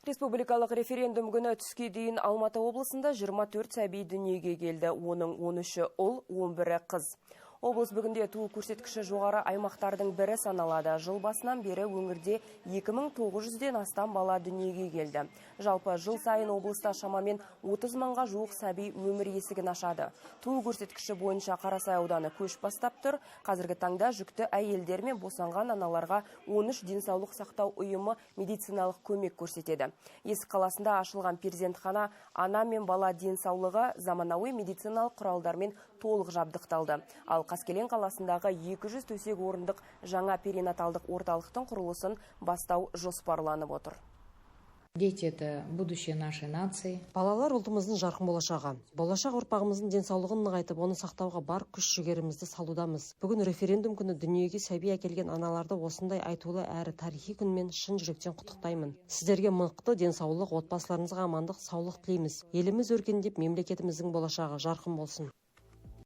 Республикалық референдум күні түске дейін Алматы облысында 24 сәби дүниеге келді. Оның 13-і ұл, 11-і қыз. Облыс бүгінде туу көрсеткіші жоғары аймақтардың бірі саналады. Жыл басынан бері өңірде 2900-ден астам бала дүниеге келді. Жалпы жыл сайын облыста шамамен 30 мыңға жуық сәби өмір есігін ашады. Туу көрсеткіші бойынша Қарасай ауданы көш бастап тұр. Қазіргі таңда жүкті әйелдер мен босанған аналарға 13 денсаулық сақтау ұйымы медициналық көмек көрсетеді. Есік қаласында ашылған перзентхана ана мен бала денсаулығы заманауи медициналық құралдармен толық жабдықталды. Ал Қаскелең қаласындағы 200 төсек орындық жаңа перинаталдық орталықтың құрылысын бастау жоспарланып отыр. Дети – это будущее нашей нации. Балалар – ұлтымыздың жарқын болашағы. Болашақ ұрпағымыздың денсаулығын нығайтып, оны сақтауға бар күш жігерімізді салудамыз. Бүгін, референдум күні, дүниеге сәби әкелген аналарды осындай айтулы әрі тарихи күнмен шын жүректен құттықтаймын. Сіздерге мықты денсаулық, отбасыларыңызға амандық, саулық тілейміз. Еліміз өркендеп, мемлекетіміздің болашағы жарқын болсын.